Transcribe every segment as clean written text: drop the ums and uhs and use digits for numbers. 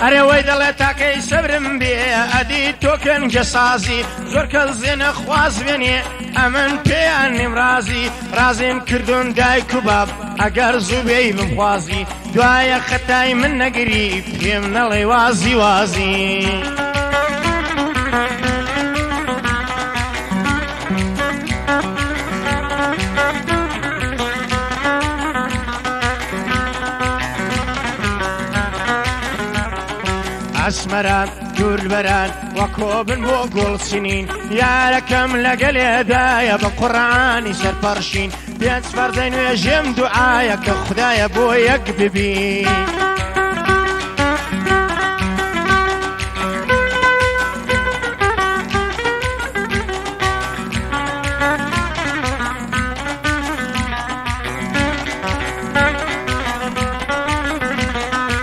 ئەرێ وەی دەڵێ تاکەی سەبرم بێ ئەدی تۆ کەنگە سازی زۆر کەس زێنە خواز بێنێ ئەمن پێیان نیم ڕازی ڕازیم کردون دایک و باب ئەگەر زوو بێی بمخوازی دوایە خەتای من نەگری پێم نەڵێ وازی وازی. ئەسمەران دووربەران وەکۆبن بۆ گوڵچنین یارەکەم لەگەلێدایە بە قوڕانی سەرپەڕشین پێنج فەرزەی نوێژێم دوعایە کە خودایە بۆ یەک ببین.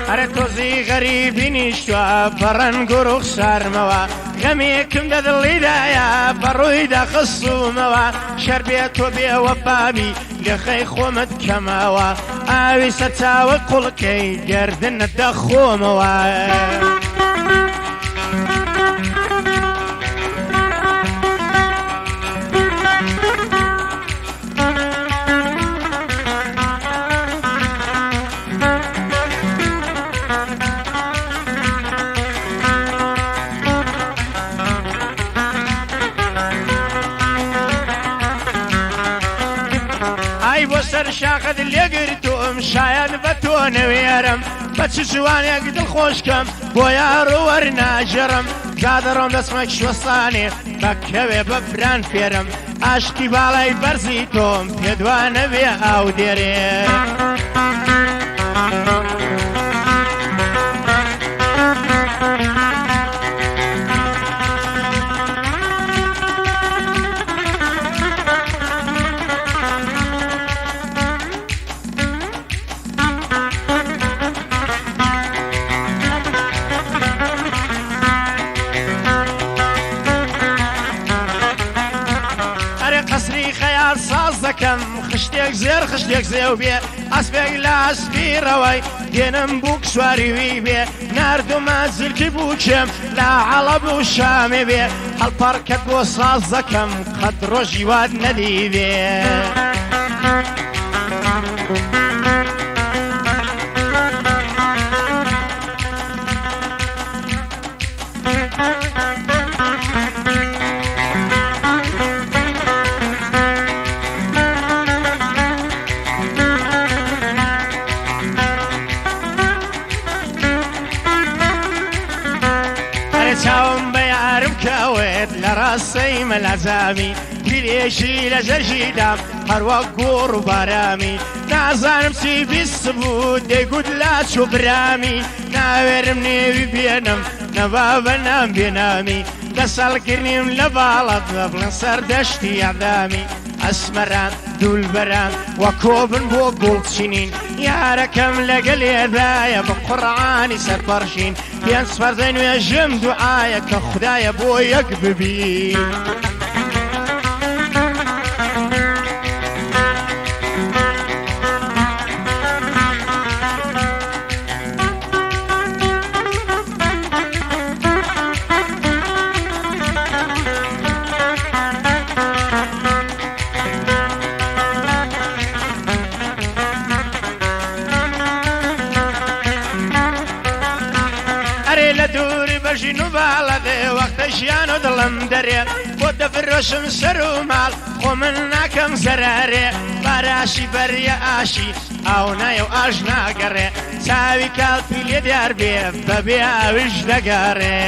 ئەرێ تۆزی غەریبی نیشتوە بە ڕەنگ و ڕوخسارمەوە غەمێکم دە دڵیدایە بە ڕوویدا خستوومەوە شەر بێ تۆ بێ وەفابی لێخەی خۆمت کەمەوە ئاوی سەرچاوە قوڵکەی گەردنت دەخۆمەوە. ئای بۆ سەر شاخت لێگرتوم شایەن بە تۆ نەوێرم بە چ جوانێک دڵخۆشکەم بۆ یار و وەرناگێڕم جا دەڕۆم دەچمە کوێستانێ بەکەوێ بەفران فێرم ئاشتی باڵای بەرزی تۆم پێدوانەوێ ئاو دێرێ. ئەرێ قەسری خەیار ساز دەکەم خشتێک زێر خشتێک زێو بێ ئەسپێک لە ئەسپی ڕەوای دێنم بووک سواری وی بێ ناردومە زلکی بووکێم لە عەڵەب و شامێ بێ هەڵپەڕکەت بۆ ساز دەکەم قەت ڕۆژی وات نەدیبێ. ئەرێ چاوم بە یارم کەوت لە ڕاستەی مەلازامی پیرێکی لە ژەرژیدام هەروەک گوڕ و بارامی نازانم چی بیستبوو دەیگوت لاچ و برامی ناوێرم نێوی بێنم نەبابە نام بێنامی دەسەڵکردنیم لە باڵت بڵێن سەردەشتی ئەعدامی ئەسمەران دوولبەران وەکۆبن بۆ گوڵچنین یارەکەم لەگەلێدایە بە قوڕانی سەرپەڕشین پێنج فەرزەی نوێژم دوعایە کە خودایە بۆ یەک ببین. ئەرێ لە دووری بەژین و باڵەێ وەختە ژیان و دڵم دەرێ بۆ دەفرۆشم سەر و ماڵ خۆ من ناکەم زەرارێ باراشی بەریە ئاشی ئاو نایە و ئاش ناگەڕێ چاوی کاڵپی لێ دیار بێ بەبێ ئاویش دەگەڕێ.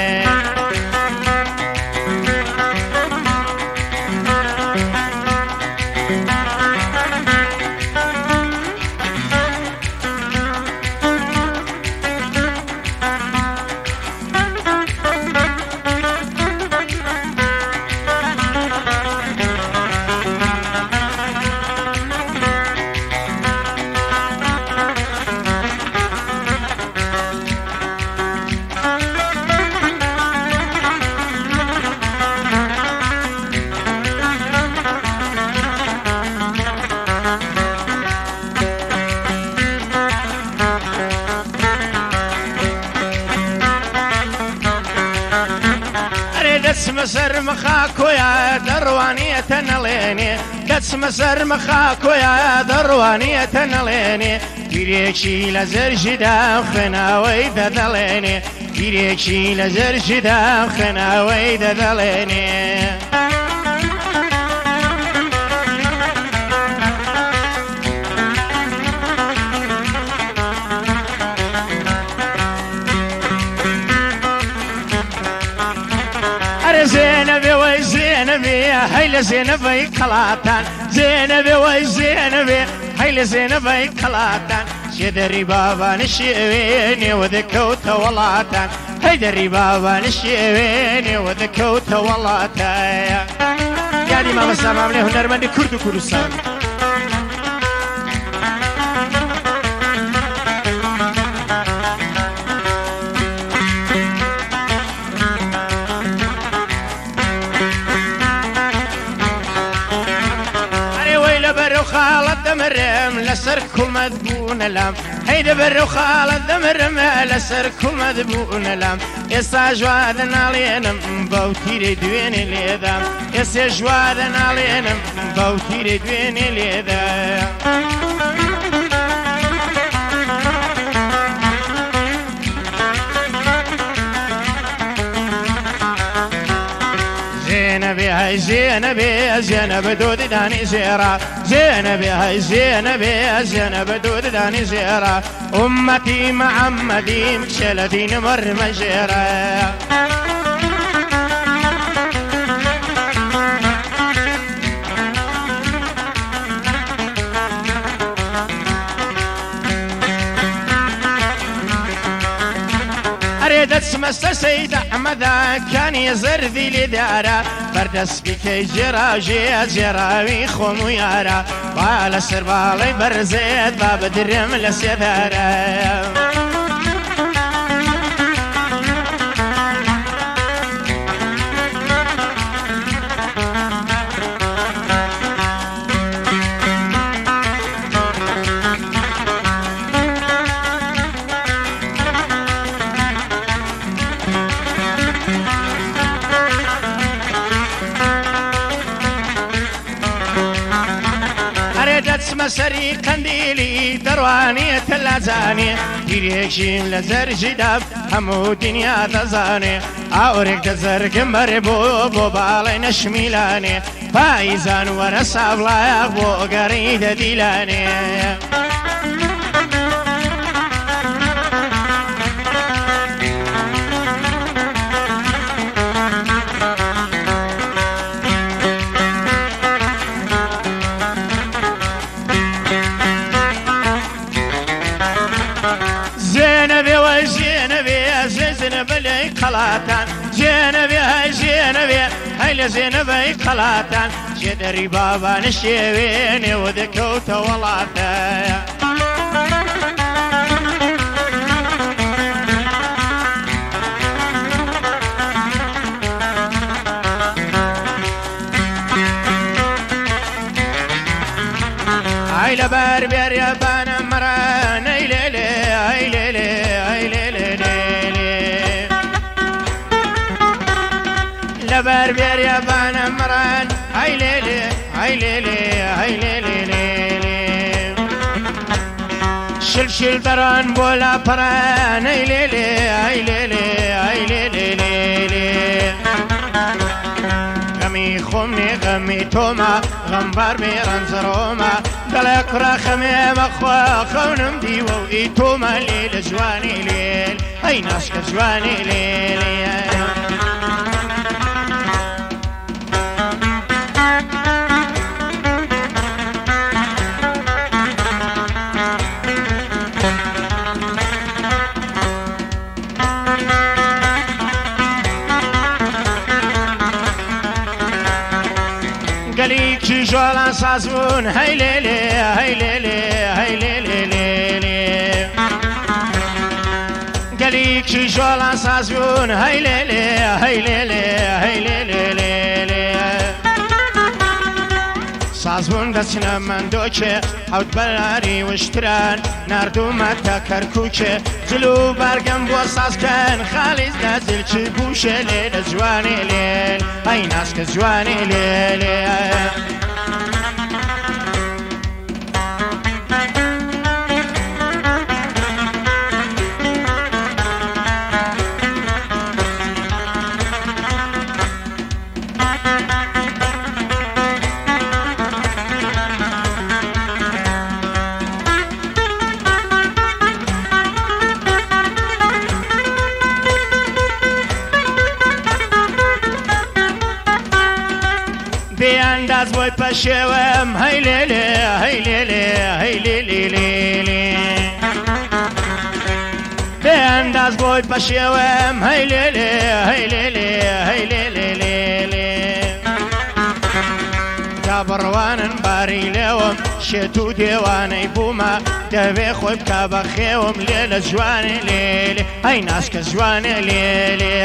دەچمە سەر مەخاکۆیا دەڕوانیەتە نەڵێنێ، دەچمە سەر مەخاکۆیا دەڕوانیەتە نەڵێنێ، پیرێکی لە زەرژیدا خوێناوەی دەدەڵێنێ، پیرێکی لە زەرژیدا خوێناوەی دەدەڵێنێ. ئەرێ زێنەبێ وەی زێنەبێ هەی لە زێنەبەی قەڵاتان، زێنەبێ وەی زێنەبێ هەی لە زێنەبەی قەڵاتان، چێ دەری بابان شێوێ نێوە دەکەوتە وڵاتان، هەی دەری بابان شێوێ نێوە دەکەوتە وڵاتە. یادی مامۆستا ماملێ هونەرمەندی کورد و کوردستان. ئەرێ وەی لەبەر و خاڵت دەمرم لەسەر کوڵمەت بوونە لام، هەی لەبەر و خاڵت دەمرم لەسەر کوڵمەت بوونە لام، ئێستا ژوادە ناڵێنم بەو تیرەی دوێنێ لێدام، ئێسێ ژوادە ناڵێنم بەو تیرەی دوێنێ لێدا. زێنەبێ هەی زێنەبێ زێنەبە دۆددانی زێرا، زێنەبێ هەی زێنەبێ زێنەبە دۆددانی زێرا، ئومەتی محەممەدیم کچێ لە دین مەرمەژێرە. ئەرێ دەچمە سەر سەید ئەحمەدا کانی زەردی لێدارە، بەردەست بیکەی جێراژێ جێراوی خۆم و یارە، با لەسەر باڵی بەرزێت با بدرم لە سێدارە. ئەرێ دەچمە سەری قەندیلی دەڕوانیەتە لاجانێ، پیرێکیم لە زەرژیدا هەموو دنیا دەزانێ، ئاورێک دەزەرگم بەرێ بۆ بۆ باڵی نەشمیلانێ، پاییزان وەرە ساوڵایە بۆ گەڕی دەدیلانێ. زێنەبێ وەی زێنەبێ زێنەبە لەی قەڵاتان، زێنەبێ هەی زێنەبێ هەی لە زێنەبەی قەڵاتان، چێ دەری بابان شێوێ نێوە دەکەوتە وڵاتە. ئای لەبەر بێریەبانە مەران ئەی لێلێ ئەی لێلێ ئەی لێلێ لێلێ، لەبەر بێریەبانە مەران ئەی لێلێ ئەی لێلێ ئەی لێلێ لێلێ، شلشل دەڕان بۆ لاپەڕان ئەی لێلێ ئەی لێلێ ئەی لێلێ لێلێ، غەمی خۆم نێ غەمی تۆمە غەمبار بێ ڕەنجەڕۆمە، دەڵێ کوڕە خەمێ بەخوا خەونم دیوە و ئی تۆمە لێ لە جوانی لێل ئەی ناسکە جوانی لێلێ. گەلیکی ژۆڵان سازبوون هەی لێلێ هەی لێلێ هەی لێلێ لێلێ، گەلیکی ژۆڵان سازبوون هەی لێلێ هەی لێلێ هەی لێلێ لێلێ، ساز بوون دەچنە مەندۆکێ حەوت بەلاری وشتران ناردوومەتە کەرکووکێ جل و بەرگەم بۆ سازکەن خالیز لە جلکی بووشێ لێ لە جوانێ لێل ئەی ناسکە جوانێ لێ لێ. بێئەنداز بۆی پەشێوم هەی لێلێ هەی لێلێ هەی لێلێ لێلێ بێئەنداز بۆی پەشێوم هەی لێلێ هەی لێلێ هەی لێلێ لێلێ تا بڕوانن باری لێوم شێت و دێوانەی بوومە دەبێ خۆی بکا بە خێوم لێ لە جوانێ لێلێ هەی ناسکە جوانێ لێلێ.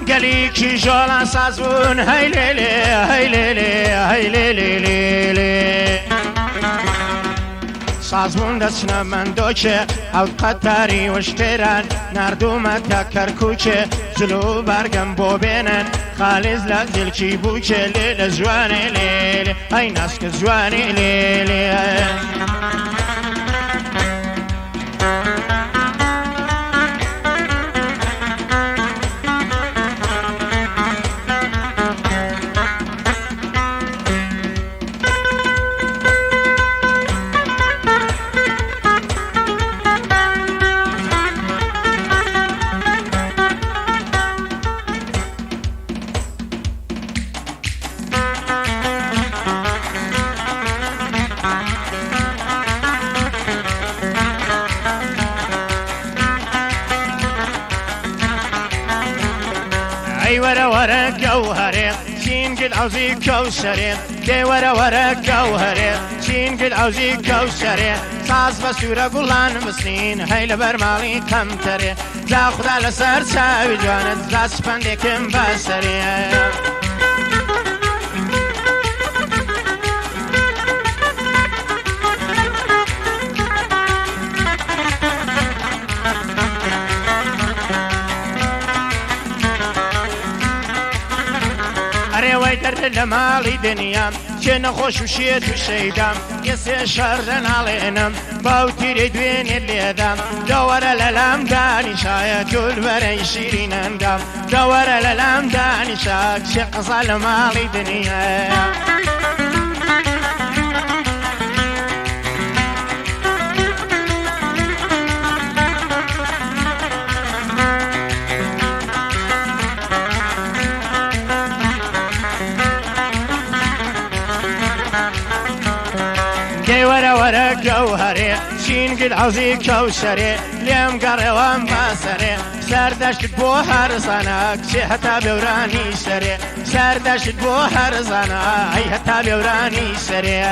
گەلیکی ژۆڵان ساز بوون هەی لێلێ هەی لێلێ هەی لێلێ لێلێ ساز بوون دەچنە مەندۆکێ حەوت قەتاری وشتێران ناردوومەتە کەرکووکێ جل و بەرگەم بۆ بێنن خالیز لە جلکی بووکێ لێ لە جوانێ لێلێ ئەی ناسکە جوانێ لێلێ. ئەی وەرە وەرە گەوهەرێ چینگل عەوزی کەوسەرێ دێ وەرە وەرە گەوهەرێ چینگل عەوزی کەوسەرێ ساز بە سوورە گوڵان بسنین هەی لەبەر ماڵی کەمتەرێ جا خودا لەسەر چاوی جوانت جا سپەندێکم بەسەرێ. ئەرێوەی دەرد لە ماڵی دنیام چێ نەخۆش و شێت و شەیدام یەسێ شەر دەناڵێنم باو تیرەی دوێنێ لێدام دەوەرە لە لام دانیشایە دولبەرەی شیرینەندام دەوەرە لە لام دانیشا کچێ قەزا لە ماڵی دنیا. دەی وەرە وەرە گەوهەرێ چینگل عەوزی کەوسەرێ لێم گەڕێوەم باسەرێ سەردەشت بۆ هەرزانە کچێ هەتا بێورانی سەرێ سەردەشت بۆ هەرزانە ئەی هەتا بێورانی سەرێ.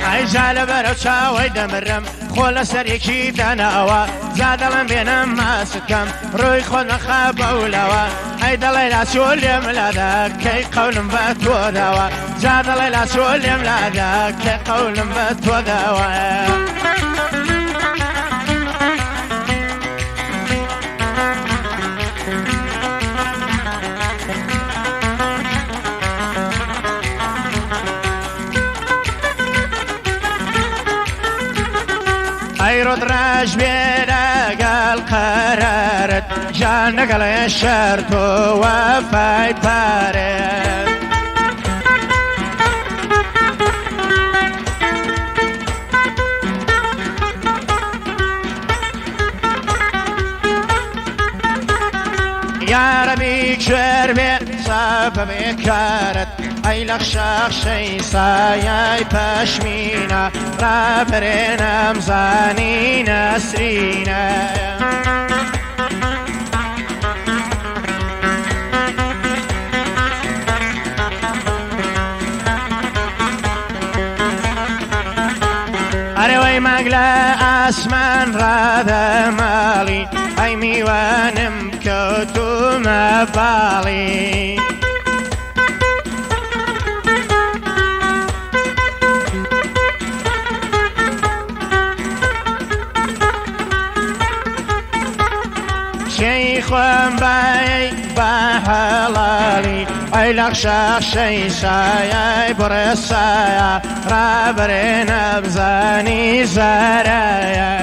ئەی جا لەبەرەو چاوەی دەمرم خۆ لەسەرێکی داناوە جا دەڵێم بێنم ماچت کەم ڕووی خۆت مەخە بەولەوە ئەی دەڵێ لاچۆ لێم لادا کەی قەولم بە تۆ داوە جا دەڵێ لاچۆ لێم لادا کەی قەولم بە تۆ داوە. ئەی ڕۆت ڕەش بێ لەگەڵ قەرارت ژان لەگەڵ شەرت و وەفای پارێت. یارەبی کوێر بێ سەبەبێ کارت ئەی لە شەخشەی سایای پەشمینە ڕابرێنم زانی نەسرینە. ئەرێ وەی مانگ لە ئاسمان ڕادەماڵی ئەی میوانم کەوتومە باڵی. شەی خۆم بای بە هەڵاڵی ئەی لە شەخشەی سایای بڕێسایە ڕابرێنە بزانی زارایە.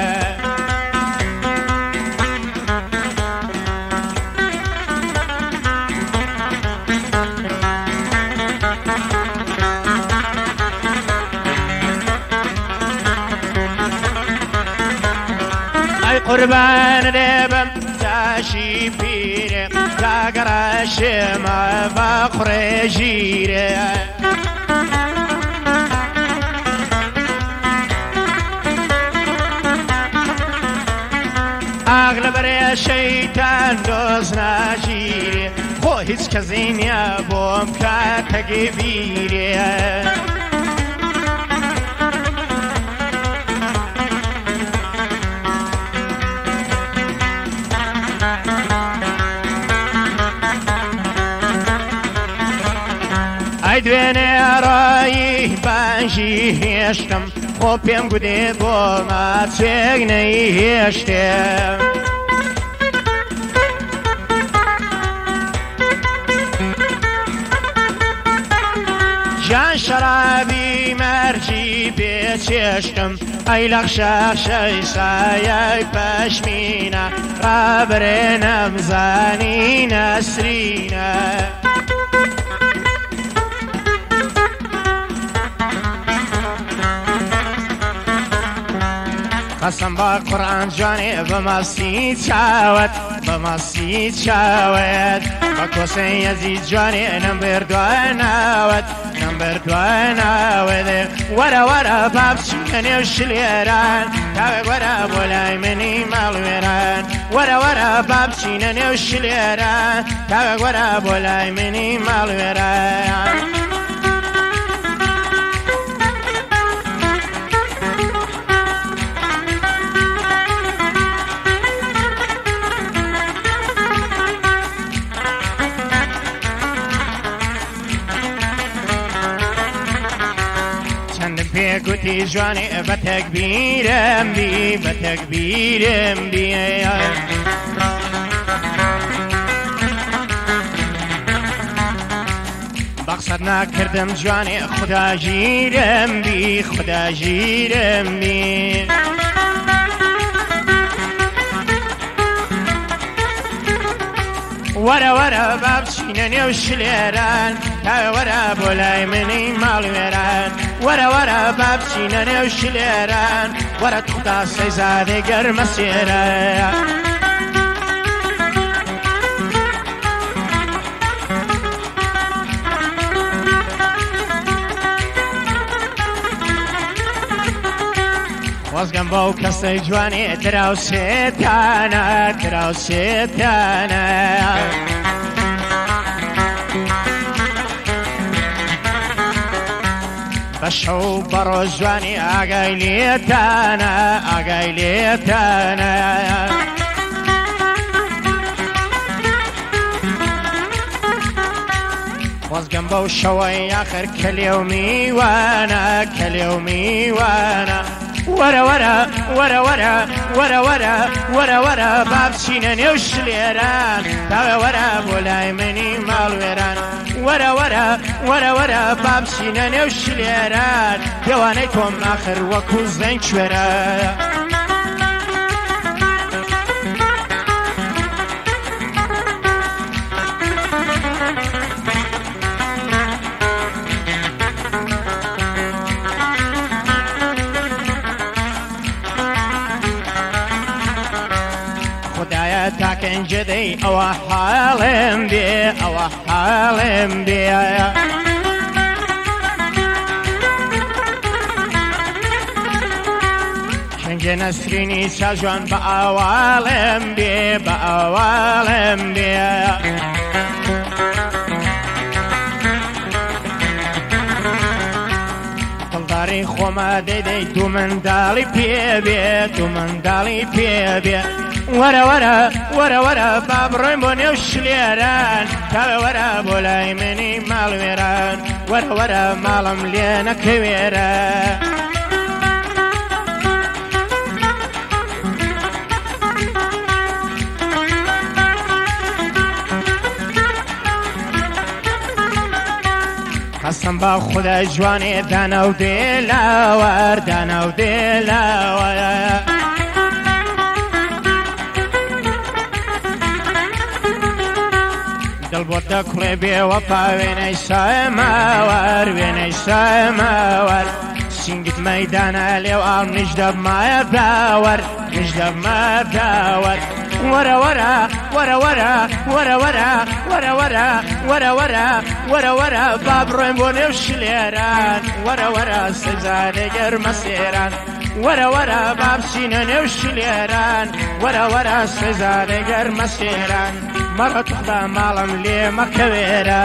ئەی قوربان لێبم تاشی پیرێ لاگەڕەشێمە بە قوڕێ ژیرێ. ئاغ لە بەرێ شەیتان دۆز ناژیرێ خۆ هیچ کەسی نییە بۆم کاتەگی بیرێ. ئەی دوێنێ ڕایی بانگی هێشتم خۆ پێم گودێ بۆ ماچێک نەیهێشتێ. ژیان شەرابی مەرجی بێچێشتم ئەی لە شەخشەی سایای پەشمینە ڕابرێنم زانی نەسرینە. قەسەم بە قورئان جوانێ بە مەستی چاوت بە مەستی چاوت بە کۆسەی یەزید جوانێ نەمبردووە ناوت نەمبردووە ناوت. وەرە وەرە با بچینە نێو شلێران تاوێک وەرە بۆ لای منی ماڵوێران. وەرە وەرە با بچینە نێو شلێران تاوێک وەرە بۆ لای منی ماڵوێران. چەندم پێگوتی جوانێ بە تەکبیرم بی بە تەکبیرم بی. بەقسەت ناکردم جوانێ خودا ژیرم بی خودا ژیرم بی. وەرە وەرە با بچینە نێو شلێران تاوێ وەرە بۆ لای منی ماڵوێران. وەرە وەرە با بچینە نێو شلێران وەرە خودا سەیزادەی گەرمە سێرە. خۆزگەم بەو کەسەی جوانێ دراوسێتانە دراوسێتانە. بە شەو بە ڕۆژ جوانی ئاگای لێتانە ئاگای لێتانە. خۆزگەم بەو شەوەی ئاخر کە لێو میوانە کە لێو میوانە. وەرە وەرە وەرە وەرە وەرە وەرە وەرە وەرە با بچینە نێو شلێران تاوێ وەرە بۆ لای منی ماڵ وێران. وەرە وەرە وەرە وەرە با بچینە نێو شلێران پێوانەی تۆم ئاخر وەکو زەنگ کوێرە. خدایە تاکەنجە دەی ئەوە حاڵم بێ ئەوە حاڵم بێ. شەنگێ نەسرینی چاژوان بە ئاواڵم بێ بە ئاواڵم بێ. دڵداری خۆمە دەیدەی دوو منداڵی پێ بێ دوو منداڵی پێ بێ. وەرە وەرە وەرە وەرە با بڕۆین بۆ نێو شلێران تاوێ وەرە بۆ لای منی ماڵ وێران. وەرە وەرە ماڵم لێ نەکەوێرە. قەسەم بە خودای جوانێ دانا و دێلاوەر دانا و دێلاوەر. دڵ بۆ دەکوڵێ بێوەفا وێنەی سەماوەر وێنەی سەماوەر. سینگت مەیدانە لێو ئاڵ منیش دەبمایە داوەر منیش دەبمە داوەر. وەرە وەرە وەرە وەرە وەرە وەرە وەرە وەرە وەرە وەرە وەرە وەرە با بڕۆین بۆ نێو شلێران. وەرە وەرە سەجادەی گەرمە سێران. وەرە وەرە با بچینە نێو شلێران. وەرە وەرە سەجادەی گەرمە سێران. مەڕە توخدا ماڵم لێ مەکەوێرە.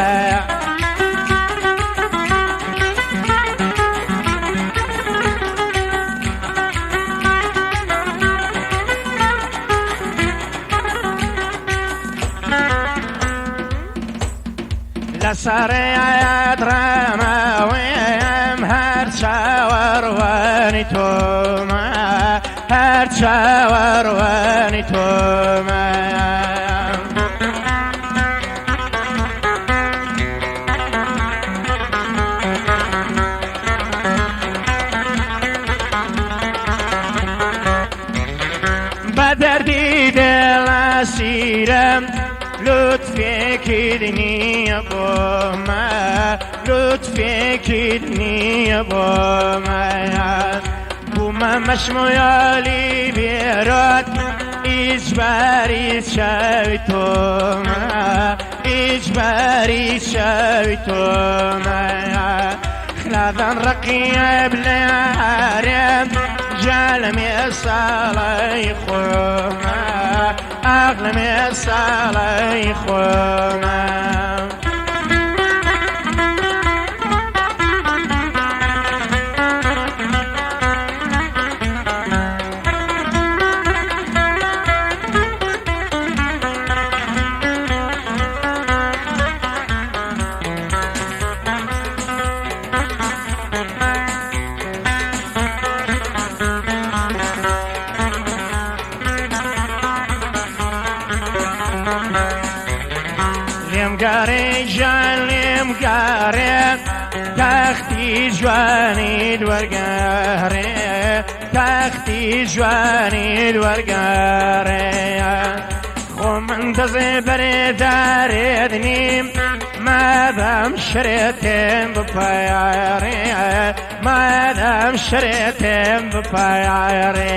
لەسەرەیەت ڕاماوێم هەر چاوەڕوانی تۆمە هەر چاوەڕوانی تۆمە. بە دەردی دڵەسیرم لطفێکی نییە بۆ مە لطفێکی نییە بۆ مە. بوومە مەشمویالی بێرۆت ئیجباری چاوی تۆمە ئیجباری چاوی تۆمە. خلافان ڕقیب لە یارم جالم ساڵی خۆمە ئاغلم ساڵی خۆمە. لێم گەڕێ ژان لێم گەڕێ تەختی جوانی وەرگەڕێ تەختی جوانی وەرگەڕێ. خۆ من دەزێ بەرێ دارێت نیم مادەم شرێتێم بپایڕێ مادەم شرێتێم بپایڕێ.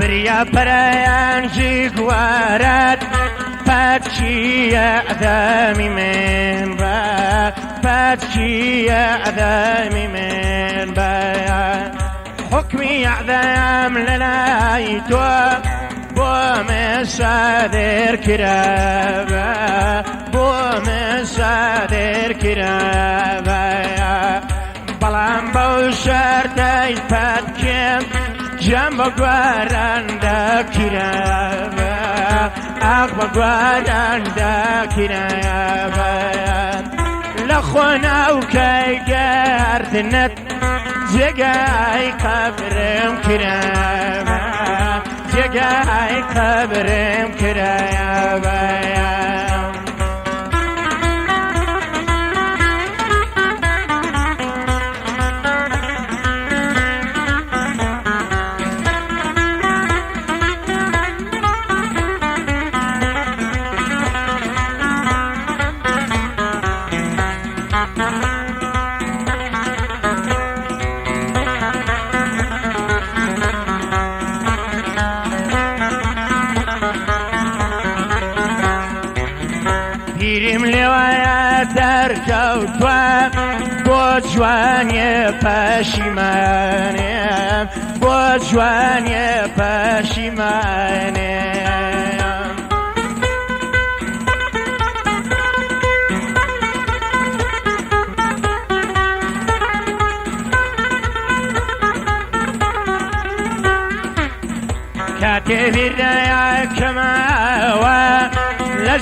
بریا پەرەیان ژی گوارات پاتکی ئەدامی من بە پاتکی ئەدامی من بە حکمی ئەعدام لەلای تۆ بۆ من سادر کرابە بۆ من سادر کرابە بەڵام بەو شەرتەی پەتکێم جەم بە گواران دەکرابە ئاخ بە گواران دەکرابە لە خۆناوکەی گەردنت جێگای قەبرم کرابە جێگای قەبرم کرابە. بیرم لێوایە دەرکەوتوە بۆ جوانیە پەشیمانێ بۆ جوانیە پەشیمانێ. کاتێ بیرەکەمەوە لە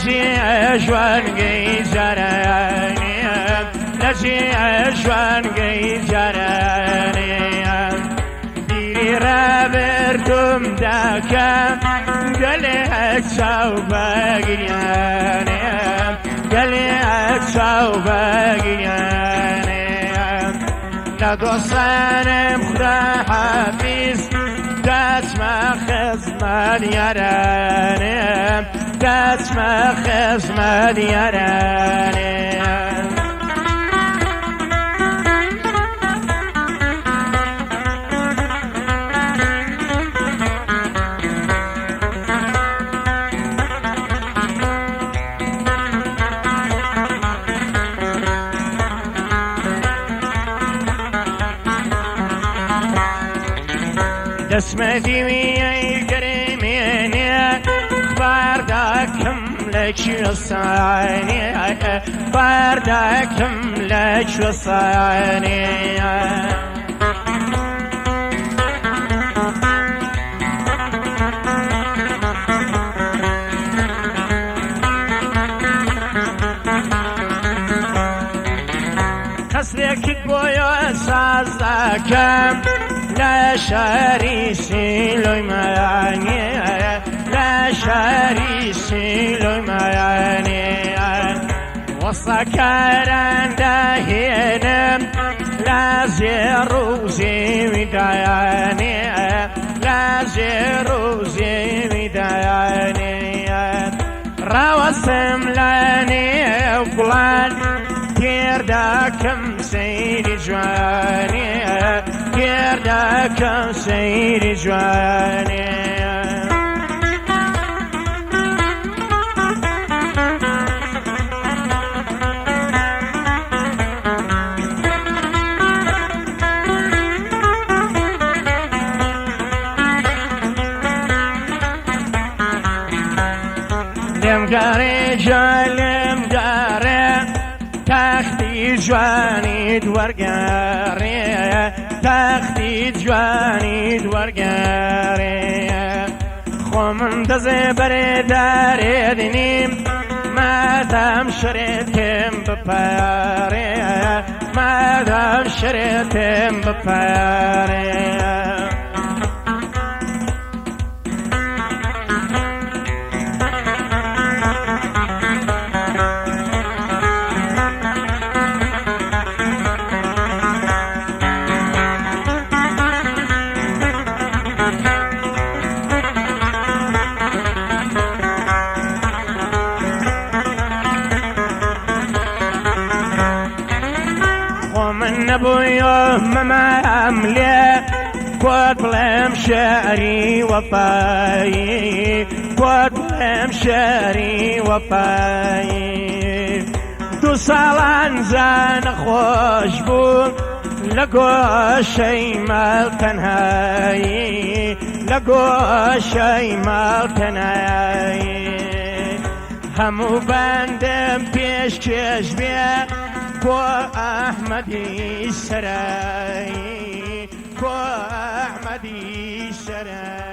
ژوانگەی جارانێ لە ژوانگەی جارانێ بیری ڕابردوم دەکەم گەلێک چاو بەگریانێ گەلێک چاو بەگریانێ لە دۆستانم خدا حافیز دەچمە خزمەت یارانێ دەچمە خزمەت یارانێ. دەسمە دیویەی گەرمێنێ بارداکەم لە کوێسانێ بارداکەم لە کوێسانێ. قەسرێکت بۆیە ساز دەکەم لە شاری سیلۆیمانێ لە شاری سیلۆیمانێ وەسەکاران داهێنم لە زێڕ و زێوی دایانێ لە زێڕ و زێوی دایانێ ڕاوەستم لە نێو گوڵان تێر دەکەم سەیری جوانێ تێر دەکەم سەیری جوانێ. لێم گەڕێ جا لێم گەڕێ تەختی جوانیت وەرگەڕێ تەختی جوانیت وەرگەڕێ خۆ من دەزێ بەرێ دارێ دنیم مادام شرێتم بپارێ مادام شرێتم بپارێ. خۆ من نەبووی مەمام لێ پۆت بڵێم شعری وەفایی پۆت بڵێم شعری وەفایی دوو ساڵان زانە خۆش بوو لە گۆشەی ماڵ تەنهایی لە گۆشەی ماڵ تەنهایی هەموو بەندم پێشکێش بێ بۆ ئەحمەدی سەرایی بۆ ئەحمەدی سەرایی.